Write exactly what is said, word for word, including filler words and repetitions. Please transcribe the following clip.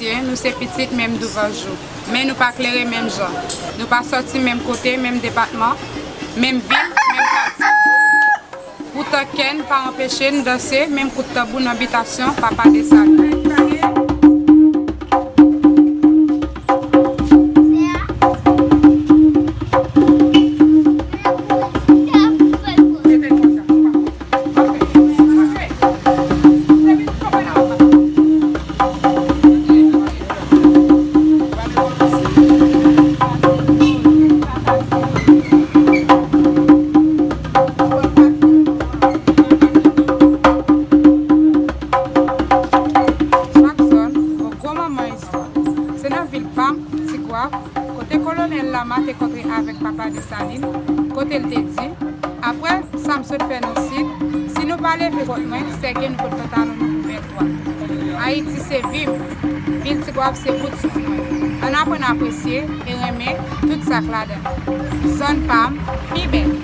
Nou se pitit menm douvanjou, men nou pa klere menm jan. Nou pa sòti menm kote, menm depatman, menm vil, menm katye. Poutan kè n pa anpeche n danse menm kout tanbou nan bitasyon Papa Desalin. Jackson, yon gwo manman istwa. Se nan vil pa m, Tigwav, kote Kolonèl Lama te kontre avèk Papa Desalin, kote l te di, apre sa m sot fè nan Sid, si nou pa leve kont mwen, sèke nou pot pantalon nou pou bètwa. Ayiti se vi m, vil Tigwav se bout souf mwen. Ann aprann apresye e renmen tout sa k ladan l. Zòn pa m pi bèl.